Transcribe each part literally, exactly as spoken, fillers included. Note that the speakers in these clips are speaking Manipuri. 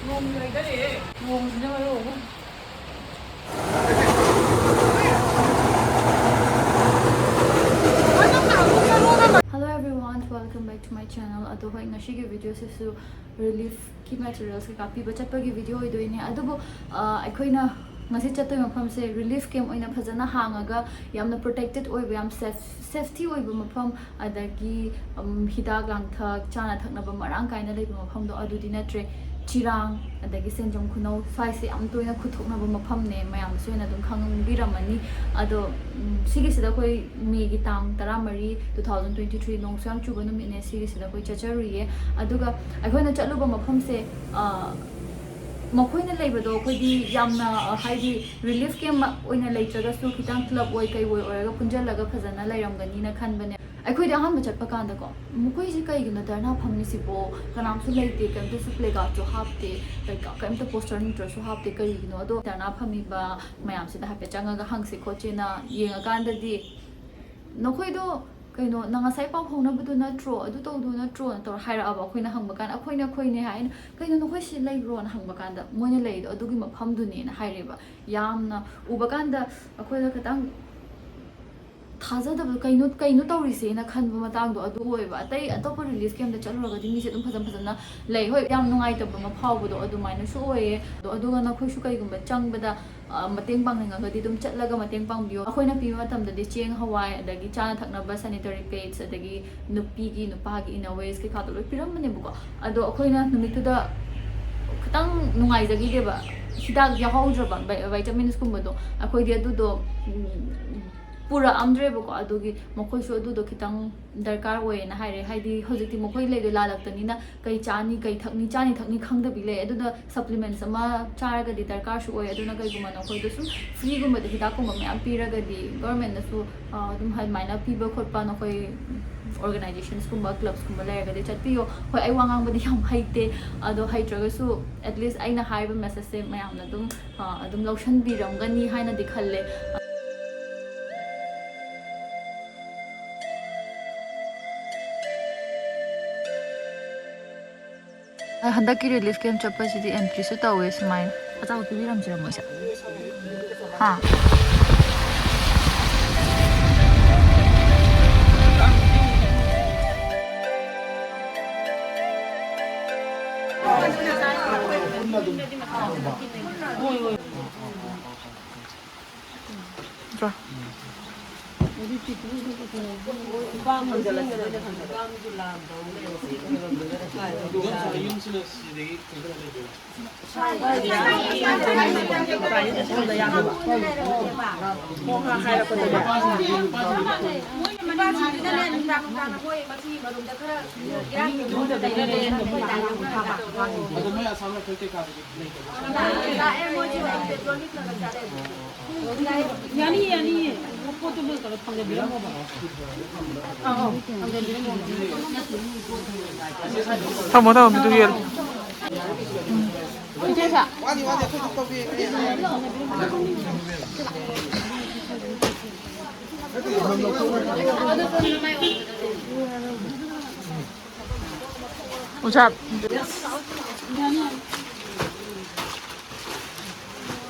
ꯅꯣꯡ ꯂꯩꯗꯔꯛꯑꯦ꯫ ꯅꯣꯡꯁꯤꯅ ꯃꯔꯣꯜ ꯑꯃ꯫ Hello everyone, welcome back to my channel. ꯑꯗꯣ ꯍꯣꯏ, ꯉꯁꯤꯒꯤ ꯚꯤꯗꯤꯑꯣꯁꯤꯁꯨ ꯔꯤꯂꯤꯐꯀꯤ ꯃꯦꯇꯔꯤꯌꯦꯜꯁ ꯀꯩꯀꯥ ꯄꯤꯕ ꯆꯠꯄꯒꯤ ꯚꯤꯗꯤꯑꯣ ꯑꯣꯏꯗꯣꯏꯅꯦ꯫ ꯑꯗꯨꯕꯨ ꯑ, ꯑꯩꯈꯣꯏꯅ ꯉꯁꯤ ꯆꯠꯇꯣꯏ ꯃꯐꯝꯁꯦ ꯔꯤꯂꯤꯐ ꯀꯦꯝ ꯑꯣꯏꯅ ꯐꯖꯅ ꯍꯥꯡꯉꯒ ꯌꯥꯝꯅ ꯄ꯭ꯔꯣꯇꯦꯛꯇꯦꯠ ꯑꯣꯏꯕ, ꯌꯥꯝ ꯁꯦꯐ ꯁꯦꯐꯇꯤ ꯑꯣꯏꯕ ꯃꯐꯝ, ꯑꯗꯒꯤ ꯎꯝ, ꯍꯤꯗꯥꯛ ꯂꯥꯡꯊꯛ, ꯆꯥꯅ ꯊꯛꯅꯕ ꯃꯔꯥꯡ ꯀꯥꯏꯅ ꯂꯩꯕ ꯃꯐꯝꯗꯣ ꯑꯗꯨꯗꯤ ꯅꯠꯇ꯭ꯔꯦ꯫ ꯆꯤꯔꯥꯡ, ꯑꯗꯒꯤ ꯁꯦꯟꯖꯝ ꯈꯨꯅꯧ ꯁ꯭ꯋꯥꯏꯁꯦ ꯌꯥꯝ ꯇꯣꯏꯅ ꯈꯨꯠꯊꯣꯛꯅꯕ ꯃꯐꯝꯅꯦ, ꯃꯌꯥꯝꯅꯁꯨ ꯍꯦꯟꯅ ꯑꯗꯨꯝ ꯈꯪꯕꯤꯔꯝꯃꯅꯤ꯫ ꯑꯗꯣ ꯎꯝ, ꯁꯤꯒꯤꯁꯤꯗ ꯑꯩꯈꯣꯏ ꯃꯦꯒꯤ ꯇꯥꯡ ꯇꯔꯥꯃꯔꯤ, two thousand twenty three, ꯅꯣꯡꯁꯨ ꯌꯥꯝ ꯆꯨꯕ ꯅꯨꯃꯤꯠꯅꯦ, ꯁꯤꯒꯤꯁꯤꯗ ꯑꯩꯈꯣꯏ ꯆꯠꯆꯔꯨꯏꯌꯦ꯫ ꯑꯗꯨꯒ ꯑꯩꯈꯣꯏꯅ ꯆꯠꯂꯨꯕ ꯃꯐꯝꯁꯦ ꯑ, ꯃꯈꯣꯏꯅ ꯂꯩꯕꯗꯣ ꯑꯩꯈꯣꯏꯗꯤ ꯌꯥꯝꯅ, ꯑ, ꯍꯥꯏꯗꯤ ꯔꯤꯂꯤꯐ ꯀꯦꯝ ꯑꯣꯏꯅ ꯂꯩꯇ꯭ꯔꯒꯁꯨ ꯈꯤꯇꯪ ꯀ꯭ꯂꯕ ꯑꯣꯏ ꯀꯩ ꯑꯣꯏ ꯑꯣꯏꯔꯒ ꯄꯨꯟꯖꯜꯂꯒ ꯐꯖꯅ ꯂꯩꯔꯝꯒꯅꯤꯅ ꯈꯟꯕꯅꯦ꯫ ꯑꯩꯈꯣꯏꯗꯤ ꯑꯍꯥꯟꯕ ꯆꯠꯄ ꯀꯥꯟꯗꯀꯣ, "ꯃꯈꯣꯏꯁꯦ ꯀꯩꯒꯤꯅꯣ ꯙꯔꯅꯥ ꯐꯝꯃꯤꯁꯤꯕꯣ? ꯀꯅꯥꯝꯁꯨ ꯂꯩꯇꯦ, ꯀꯩꯝꯇꯁꯨ ꯄ꯭ꯂꯦꯀꯥꯔꯠꯁꯨ ꯍꯥꯞꯇꯦ, ꯀꯩꯀꯥ ꯀꯩꯝꯇ ꯄꯣꯁꯇꯔ ꯅꯨꯡꯇꯔꯁꯨ ꯍꯥꯞꯇꯦ, ꯀꯔꯤꯒꯤꯅꯣ?" ꯑꯗꯣ ꯙꯔꯅꯥ ꯐꯝꯃꯤꯕ ꯃꯌꯥꯝꯁꯤꯗ ꯍꯥꯏꯐꯦꯠ ꯆꯪꯉꯒ ꯍꯪꯁꯤ ꯈꯣꯠꯁꯤꯅ ꯌꯦꯡꯉꯀꯥꯟꯗꯗꯤ, "ꯅꯈꯣꯏꯗꯣ ꯀꯩꯅꯣ, ꯅꯪ ꯉꯁꯥꯏ ꯄꯥꯎ ꯐꯥꯎꯅꯕꯗꯨ ꯅꯠꯇ꯭ꯔꯣ? ꯑꯗꯨ ꯇꯧꯗꯨ ꯅꯠꯇ꯭ꯔꯣꯅ?" ꯇꯧꯔ ꯍꯥꯏꯔꯛꯑꯕ꯫ ꯑꯩꯈꯣꯏꯅ ꯍꯪꯕ ꯀꯥꯟꯗ, "ꯑꯩꯈꯣꯏꯅꯦ, ꯑꯩꯈꯣꯏꯅꯦ" ꯍꯥꯏꯅ, "ꯀꯩꯅꯣ, ꯅꯈꯣꯏ ꯁꯤ ꯂꯩꯕ꯭ꯔꯣꯅ?" ꯍꯪꯕ ꯀꯥꯟꯗ, ꯃꯣꯏꯅ ꯂꯩꯗꯣ ꯑꯗꯨꯒꯤ ꯃꯐꯝꯗꯨꯅꯦꯅ ꯍꯥꯏꯔꯦꯕ꯫ ꯌꯥꯝꯅ ꯎꯕ ꯀꯥꯟꯗ ꯑꯩꯈꯣꯏꯗ ꯈꯤꯇꯪ ꯊꯥꯖꯗꯕꯗꯣ, "ꯀꯩꯅꯣ, ꯀꯩꯅꯣ ꯇꯧꯔꯤꯁꯦꯅ?" ꯈꯟꯕ ꯃꯇꯥꯡꯗꯣ ꯑꯗꯨ ꯑꯣꯏꯌꯦꯕ꯫ ꯑꯇꯩ ꯑꯇꯣꯞꯄ ꯔꯤꯂꯤꯐ ꯀꯦꯝꯗ ꯆꯠꯂꯨꯔꯒꯗꯤ ꯃꯤꯁꯦ ꯑꯗꯨꯝ ꯐꯖ ꯐꯖꯅ ꯂꯩ꯫ ꯍꯣꯏ, ꯌꯥꯝ ꯅꯨꯡꯉꯥꯏꯇꯕ ꯑꯃ ꯐꯥꯎꯕꯗꯣ ꯑꯗꯨꯃꯥꯏꯅꯁꯨ ꯑꯣꯏꯌꯦ꯫ ꯑꯗꯣ, ꯑꯗꯨꯒ ꯅꯈꯣꯏꯁꯨ ꯀꯩꯒꯨꯝꯕ ꯆꯪꯕꯗ, ꯑ, ꯃꯇꯦꯡ ꯄꯥꯡꯅꯤꯡꯉꯒꯗꯤ ꯑꯗꯨꯝ ꯆꯠꯂꯒ ꯃꯇꯦꯡ ꯄꯥꯡꯕꯤꯌꯣ꯫ ꯑꯩꯈꯣꯏꯅ ꯄꯤꯕ ꯃꯇꯝꯗꯗꯤ ꯆꯦꯡ, ꯍꯋꯥꯏ, ꯑꯗꯒꯤ ꯆꯥꯅ ꯊꯛꯅꯕ, ꯁꯦꯅꯤꯇꯔꯤ ꯄꯦꯗꯁ, ꯑꯗꯒꯤ ꯅꯨꯄꯤꯒꯤ, ꯅꯨꯄꯥꯒꯤ ꯏꯅꯔꯋꯦꯔꯁ ꯀꯩꯀꯥꯗꯣ ꯂꯣꯏ ꯄꯤꯔꯝꯕꯅꯦꯕꯀꯣ꯫ ꯑꯗꯣ ꯑꯩꯈꯣꯏꯅ ꯅꯨꯃꯤꯠꯇꯨꯗ ꯈꯤꯇꯪ ꯅꯨꯡꯉꯥꯏꯖꯈꯤꯗꯦꯕ, ꯍꯤꯗꯥꯛ ꯌꯥꯎꯍꯧꯗ꯭ꯔꯕ, ꯚꯥꯏ-, ꯚꯥꯏꯇꯥꯃꯤꯟꯁꯀꯨꯝꯕꯗꯣ꯫ ꯑꯩꯈꯣꯏꯗꯤ ꯑꯗꯨꯗꯣ, ꯎꯝ, ꯄꯨꯔꯛꯑꯝꯗ꯭ꯔꯦꯕꯀꯣ꯫ ꯑꯗꯨꯒꯤ ꯃꯈꯣꯏꯁꯨ ꯑꯗꯨꯗꯣ ꯈꯤꯇꯪ ꯗꯔꯀꯥꯔ ꯑꯣꯏꯌꯦꯅ ꯍꯥꯏꯔꯦ꯫ ꯍꯥꯏꯗꯤ ꯍꯧꯖꯤꯛꯇꯤ ꯃꯈꯣꯏ ꯂꯩꯗꯣ ꯂꯥꯜꯂꯛꯇꯅꯤꯅ ꯀꯩ ꯆꯥꯅꯤ, ꯀꯩ ꯊꯛꯅꯤ, ꯆꯥꯅꯤ ꯊꯛꯅꯤ ꯈꯪꯗꯕꯤ ꯂꯩ꯫ ꯑꯗꯨꯅ ꯁꯄ꯭ꯂꯤꯃꯦꯟꯠꯁ ꯑꯃ ꯆꯥꯔꯒꯗꯤ ꯗꯔꯀꯥꯔꯁꯨ ꯑꯣꯏ꯫ ꯑꯗꯨꯅ ꯀꯩꯒꯨꯝꯕ ꯅꯈꯣꯏꯗꯣ ꯁꯨꯝ ꯐ꯭ꯔꯤꯒꯨꯝꯕꯗ ꯍꯤꯗꯥꯛꯀꯨꯝꯕ ꯃꯌꯥꯝ ꯄꯤꯔꯒꯗꯤ, ꯒꯣꯔꯃꯦꯟꯅꯁꯨ, ꯑ, ꯑꯗꯨꯝ ꯑꯗꯨꯃꯥꯏꯅ ꯄꯤꯕ ꯈꯣꯠꯄ, ꯅꯈꯣꯏ ꯑꯣꯔꯒꯅꯥꯏꯖꯦꯁꯟꯁꯀꯨꯝꯕ, ꯀ꯭ꯂꯕꯁꯀꯨꯝꯕ ꯂꯩꯔꯒꯗꯤ ꯆꯠꯄꯤꯌꯣ꯫ ꯍꯣꯏ, ꯑꯩ ꯋꯥ ꯉꯥꯡꯕꯗꯤ ꯌꯥꯝ ꯍꯩꯇꯦ, ꯑꯗꯣ ꯍꯩꯇ꯭ꯔꯒꯁꯨ at least ꯑꯩꯅ ꯍꯥꯏꯔꯤꯕ ꯃꯦꯁꯦꯖꯁꯦ ꯃꯌꯥꯝꯅ ꯑꯗꯨꯝ, ꯑ, ꯑꯗꯨꯝ ꯂꯧꯁꯟꯕꯤꯔꯝꯒꯅꯤ ꯍꯥꯏꯅꯗꯤ ꯈꯜꯂꯦ꯫ ꯍꯟꯗꯛꯀꯤ ꯔꯤꯂꯤꯐ ꯀꯦꯝ ꯆꯠꯄꯁꯤꯗꯤ ꯑꯦꯟꯇ꯭ꯔꯤꯁꯨ ꯇꯧꯋꯦ ꯁꯨꯃꯥꯏꯅ꯫ ꯑꯆꯥꯄꯣꯠ ꯄꯤꯕꯤꯔꯝꯁꯤꯔ ꯃꯣꯏꯁꯦ? ꯍꯥ? ꯌꯥꯅꯤ, ꯌꯥꯅꯤꯌꯦ꯫ ꯄꯣꯠꯇꯨ ꯃꯣꯏ ꯀꯩꯅꯣ ꯊꯝꯖꯟꯕꯤꯔꯝꯃꯣꯕ꯫ ꯑꯥ, ꯑꯥ, ꯊꯝꯖꯟꯕꯤꯔꯝꯃꯣꯕ꯫ ꯊꯝꯃꯣ, ꯊꯝꯃꯣ, ꯃꯤꯗꯨ ꯌꯦꯜꯂꯣ꯫ ꯎꯝ꯫ ꯏꯆꯦ ꯁꯥ꯫ ꯎꯁꯥ꯫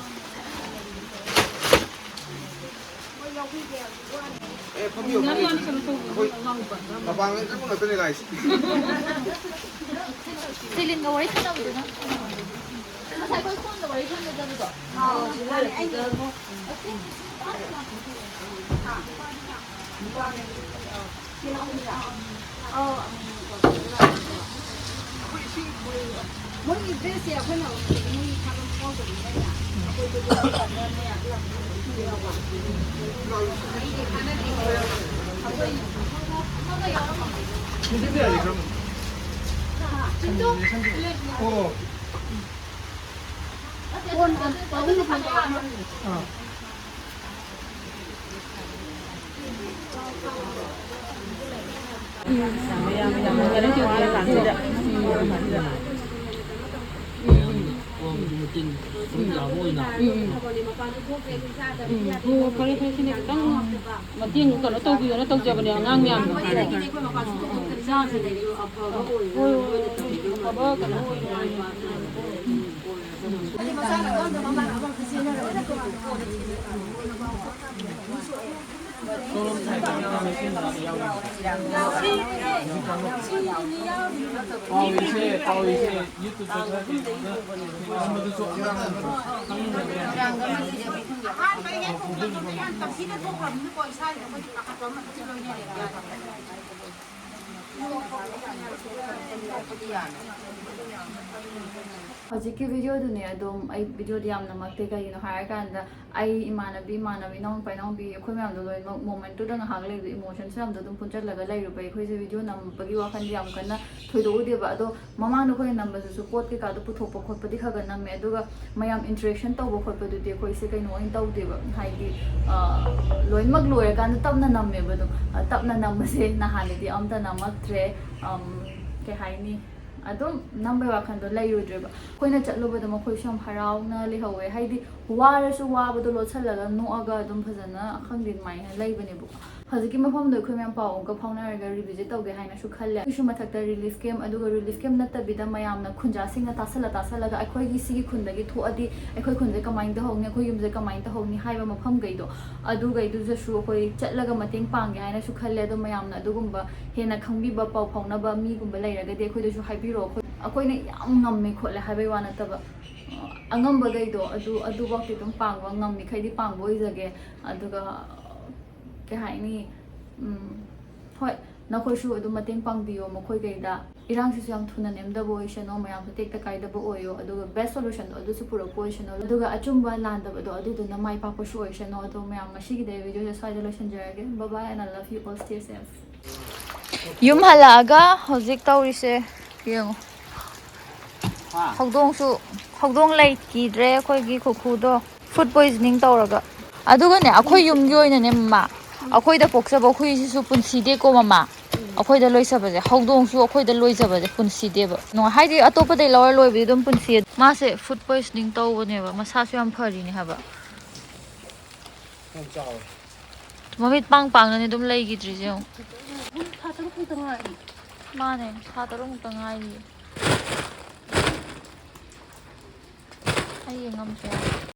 ꯑꯦ, ꯐꯝꯕꯤꯌꯣ, ꯐꯝꯕꯤꯌꯣ꯫ ꯑꯩꯈꯣꯏ ꯃꯄꯥꯟ ꯂꯝꯒꯤ ꯉꯥꯛꯇꯅꯦ ꯂꯥꯛꯏꯁꯦ꯫ ꯁꯤꯂꯤꯟꯒ ꯋꯥꯔꯤ ꯁꯥꯟꯅꯕꯗꯨꯅ ꯉꯁꯥꯏ ꯑꯩꯈꯣꯏ ꯐꯣꯟꯗ ꯋꯥꯔꯤ ꯁꯥꯟꯅꯖꯕꯗꯣ꯫ ꯃꯣꯏꯒꯤ ꯗ꯭ꯔꯦꯁꯁꯦ ꯑꯩꯈꯣꯏꯅ ꯃꯣꯏꯒꯤ ꯊꯥꯕ ꯌꯥꯎꯗꯕꯅꯤꯅꯅꯦ, ꯑꯩꯈꯣꯏꯗꯗꯤ ꯇꯝꯕ ꯃꯌꯥꯝꯗꯣ ꯌꯥꯝ ꯌꯥꯎꯕ꯫ ꯑꯩꯗꯤ ꯀꯥꯟꯅꯗꯦ꯫ ꯑꯩꯈꯣꯏ ꯎꯝ, ꯎꯝ꯫ ꯍꯣ, ꯐꯔꯦ, ꯐꯔꯦ, ꯁꯤꯅ ꯈꯤꯇꯪ ꯃꯇꯦꯡ ꯀꯩꯅꯣ ꯇꯧꯕꯤꯌꯣꯅ ꯇꯧꯖꯕꯅꯦ, ꯑꯉꯥꯡ ꯃꯌꯥꯝꯗꯣ꯫ ꯍꯣꯏ, ꯍꯣꯏ, ꯍꯣꯏ, ꯍꯣꯏ꯫ ꯄꯥꯎ ꯏꯁꯦ, ꯄꯥꯎ ꯏꯁꯦ, YouTube ꯗ ꯈꯔ ꯀꯩꯅꯣꯗ ꯊꯦꯡꯅꯕꯗꯨꯁꯨ ꯑꯉꯥꯡ ꯈꯪꯗꯕ ꯌꯥꯏ꯫ ꯍꯧꯖꯤꯛꯀꯤ ꯚꯤꯗꯤꯑꯣꯗꯨꯅꯦ ꯑꯗꯨꯝ ꯑꯩ ꯚꯤꯗꯤꯑꯣꯗꯤ ꯌꯥꯝ ꯅꯝꯃꯛꯇꯦ꯫ ꯀꯩꯒꯤꯅꯣ ꯍꯥꯏꯔꯀꯥꯟꯗ ꯑꯩ, ꯏꯃꯥꯟꯅꯕꯤ, ꯏꯃꯥꯟꯅꯕꯤ, ꯏꯅꯥꯎꯅꯨꯄꯥ, ꯏꯅꯥꯎꯄꯤ, ꯑꯩꯈꯣꯏ ꯃꯌꯥꯝꯗꯣ ꯂꯣꯏꯅꯃꯛ ꯃꯣꯃꯦꯟꯠꯇꯨꯗ ꯉꯥꯏꯍꯥꯛ ꯂꯩꯕꯗꯣ, ꯏꯃꯣꯁꯟꯁ ꯃꯌꯥꯝꯗꯣ ꯑꯗꯨꯝ ꯄꯨꯟꯁꯤꯜꯂꯒ ꯂꯩꯔꯨꯕ꯫ ꯑꯩꯈꯣꯏꯁꯦ ꯚꯤꯗꯤꯑꯣ ꯅꯝꯕꯒꯤ ꯋꯥꯈꯜꯗꯤ ꯌꯥꯝ ꯀꯟꯅ ꯊꯣꯏꯗꯣꯛꯎꯗꯦꯕ꯫ ꯑꯗꯣ ꯃꯃꯥꯡꯗ ꯑꯩꯈꯣꯏꯅ ꯅꯝꯕꯗꯨꯁꯨ ꯄꯣꯠ ꯀꯩꯀꯥꯗꯣ ꯄꯨꯊꯣꯛꯄ ꯈꯣꯠꯄꯗꯤ ꯈꯔ ꯈꯔ ꯅꯝꯃꯦ, ꯑꯗꯨꯒ ꯃꯌꯥꯝ ꯏꯟꯇꯔꯦꯛꯁꯟ ꯇꯧꯕ ꯈꯣꯠꯄꯗꯨꯗꯤ ꯑꯩꯈꯣꯏꯁꯦ ꯀꯩꯅꯣ ꯑꯣꯏꯅ ꯇꯧꯗꯦꯕ꯫ ꯍꯥꯏꯗꯤ, ꯑ, ꯂꯣꯏꯅꯃꯛ ꯂꯣꯏꯔꯀꯥꯟꯗ ꯇꯞꯅ ꯅꯝꯃꯦꯕ꯫ ꯑꯗꯨꯝ, ꯑ, ꯇꯞꯅ ꯅꯝꯕꯁꯦ ꯅꯍꯥꯟꯗꯩꯗꯤ ꯑꯝꯇ ꯅꯝꯃꯛꯇ꯭ꯔꯦ꯫ ꯑꯝ, ꯀꯩ ꯍꯥꯏꯅꯤ, ꯑꯗꯨꯝ ꯅꯝꯕꯩ ꯋꯥꯈꯜꯗꯣ ꯂꯩꯔꯨꯗ꯭ꯔꯦꯕ꯫ ꯑꯩꯈꯣꯏꯅ ꯆꯠꯂꯨꯕꯗ ꯃꯈꯣꯏꯁꯨ ꯌꯥꯝ ꯍꯔꯥꯎꯅ ꯂꯩꯍꯧꯋꯦ꯫ ꯍꯥꯏꯗꯤ, ꯋꯥꯔꯁꯨ ꯋꯥꯕꯗꯣ ꯂꯣꯠꯁꯤꯜꯂꯒ ꯅꯣꯛꯑꯒ ꯑꯗꯨꯝ ꯐꯖꯅ, ꯈꯪꯗꯦ, ꯑꯗꯨꯃꯥꯏꯅ ꯂꯩꯕꯅꯦꯕꯀꯣ꯫ ꯍꯧꯖꯤꯛꯀꯤ ꯃꯐꯝꯗꯣ ꯑꯩꯈꯣꯏ ꯃꯌꯥꯝ ꯄꯥꯎ ꯑꯃꯨꯛꯀ ꯐꯥꯎꯅꯔꯒ ꯔꯤꯚꯤꯖꯤꯠ ꯇꯧꯒꯦ ꯍꯥꯏꯅꯁꯨ ꯈꯜꯂꯦ꯫ ꯑꯩꯁꯨ ꯃꯊꯛꯇ ꯔꯤꯂꯤꯐ ꯀꯦꯝꯞ, ꯑꯗꯨꯒ ꯔꯤꯂꯤꯐ ꯀꯦꯝꯞ ꯅꯠꯇꯕꯤꯗ ꯃꯌꯥꯝꯅ ꯈꯨꯟꯖꯥꯁꯤꯡꯅ ꯇꯥꯁꯜꯂ ꯇꯥꯁꯜꯂꯒ ꯑꯩꯈꯣꯏꯒꯤ ꯁꯤꯒꯤ ꯈꯨꯟꯗꯒꯤ ꯊꯣꯛꯑꯗꯤ ꯑꯩꯈꯣꯏ ꯈꯨꯟꯁꯦ ꯀꯃꯥꯏꯅ ꯇꯧꯍꯧꯅꯤ, ꯑꯩꯈꯣꯏ ꯌꯨꯝꯁꯦ ꯀꯃꯥꯏꯅ ꯇꯧꯍꯧꯅꯤ ꯍꯥꯏꯕ ꯃꯐꯝꯈꯩꯗꯣ, ꯑꯗꯨꯈꯩꯗꯨꯗꯁꯨ ꯑꯩꯈꯣꯏ ꯆꯠꯂꯒ ꯃꯇꯦꯡ ꯄꯥꯡꯒꯦ ꯍꯥꯏꯅꯁꯨ ꯈꯜꯂꯦ꯫ ꯑꯗꯣ ꯃꯌꯥꯝꯅ ꯑꯗꯨꯒꯨꯝꯕ ꯍꯦꯟꯅ ꯈꯪꯕꯤꯕ, ꯄꯥꯎ ꯐꯥꯎꯅꯕ ꯃꯤꯒꯨꯝꯕ ꯂꯩꯔꯒꯗꯤ ꯑꯩꯈꯣꯏꯗꯁꯨ ꯍꯥꯏꯕꯤꯔꯛꯑꯣ꯫ ꯑꯩꯈꯣꯏ, ꯑꯩꯈꯣꯏꯅ ꯌꯥꯝ ꯉꯝꯃꯦ ꯈꯣꯠꯂꯦ ꯍꯥꯏꯕꯩ ꯋꯥ ꯅꯠꯇꯕ, ꯑꯉꯝꯕꯈꯩꯗꯣ ꯑꯗꯨ, ꯑꯗꯨꯐꯥꯎꯗꯤ ꯑꯗꯨꯝ ꯄꯥꯡꯕ ꯉꯝꯃꯤꯈꯩꯗꯤ ꯄꯥꯡꯕ ꯑꯣꯏꯖꯒꯦ꯫ ꯑꯗꯨꯒ, ꯀꯩ ꯍꯥꯏꯅꯤ, ꯎꯝ, ꯍꯣꯏ, ꯅꯈꯣꯏꯁꯨ ꯑꯗꯨꯝ ꯃꯇꯦꯡ ꯄꯥꯡꯕꯤꯌꯣ ꯃꯈꯣꯏꯈꯩꯗ꯫ ꯏꯔꯥꯡꯁꯤꯁꯨ ꯌꯥꯝ ꯊꯨꯅ ꯅꯦꯝꯗꯕ ꯑꯣꯏꯁꯅꯣ, ꯃꯌꯥꯝꯁꯨ ꯇꯦꯛꯇ ꯀꯥꯏꯗꯕ ꯑꯣꯏꯌꯣ, ꯑꯗꯨꯒ ꯕꯦꯁ ꯁꯣꯂꯨꯁꯟꯗꯣ ꯑꯗꯨꯁꯨ ꯄꯨꯔꯛꯄ ꯑꯣꯏꯁꯅꯣ, ꯑꯗꯨꯒ ꯑꯆꯨꯝꯕ ꯂꯥꯟꯗꯕꯗꯣ ꯑꯗꯨꯗꯨꯅ ꯃꯥꯏ ꯄꯥꯛꯄꯁꯨ ꯑꯣꯏꯁꯅꯣ꯫ ꯑꯗꯣ ꯃꯌꯥꯝ, ꯉꯁꯤꯒꯤꯗꯤ ꯑꯩ ꯚꯤꯗꯤꯑꯣꯁꯦ ꯁ꯭ꯋꯥꯏꯗ ꯂꯣꯏꯁꯤꯟꯖꯔꯒꯦ꯫ Bye bye and I love you all, stay safe. ꯌꯨꯝ ꯍꯜꯂꯛꯑꯒ ꯍꯧꯖꯤꯛ ꯇꯧꯔꯤꯁꯦ ꯌꯦꯡꯉꯣ꯫ ꯍꯧꯗꯣꯡꯁꯨ, ꯍꯧꯗꯣꯡ ꯂꯩꯈꯤꯗ꯭ꯔꯦ ꯑꯩꯈꯣꯏꯒꯤ ꯈꯨꯈꯨꯗꯣ꯫ ꯐꯨꯗ ꯄꯣꯏꯖꯅꯤꯡ ꯇꯧꯔꯒ꯫ ꯑꯗꯨꯒꯅꯦ, ꯑꯩꯈꯣꯏ ꯌꯨꯝꯒꯤ ꯑꯣꯏꯅꯅꯦ, ꯃꯃꯥ, ꯑꯩꯈꯣꯏꯗ ꯄꯣꯛꯆꯕ ꯍꯨꯏꯁꯤꯁꯨ ꯄꯨꯟꯁꯤꯗꯦꯀꯣ, ꯃꯃꯥ꯫ ꯑꯩꯈꯣꯏꯗ ꯂꯣꯏꯖꯕꯁꯦ, ꯍꯧꯗꯣꯡꯁꯨ ꯑꯩꯈꯣꯏꯗ ꯂꯣꯏꯖꯕꯁꯦ ꯄꯨꯟꯁꯤꯗꯦꯕ꯫ ꯅꯨꯡꯉꯥꯏ-, ꯍꯥꯏꯗꯤ, ꯑꯇꯣꯞꯄꯗꯩ ꯂꯧꯔ ꯂꯣꯏꯕꯗꯤ ꯑꯗꯨꯝ ꯄꯨꯟꯁꯤ꯫ ꯃꯥꯁꯦ ꯐꯨꯗ ꯄꯣꯏꯖꯅꯤꯡ ꯇꯧꯕꯅꯦꯕ, ꯃꯁꯥꯁꯨ ꯌꯥꯝ ꯐꯔꯤꯅꯦ ꯍꯥꯏꯕ꯫ ꯌꯥꯝ ꯆꯥꯎꯔꯦ꯫ ꯃꯃꯤꯠ ꯄꯥꯡ ꯄꯥꯡꯅꯅꯦ ꯑꯗꯨꯝ ꯂꯩꯈꯤꯗ꯭ꯔꯤꯁꯦ ꯌꯦꯡꯉꯣ꯫ ꯊꯥ ꯇꯔꯨꯛ ꯈꯛꯇ ꯉꯥꯏꯔꯤ꯫ ꯃꯥꯅꯦ, ꯊꯥ ꯇꯔꯨꯛ ꯃꯨꯛꯇ ꯉꯥꯏꯔꯤꯌꯦ꯫ ꯑꯩ ꯌꯦꯡꯉꯝꯗ꯭ꯔꯦ꯫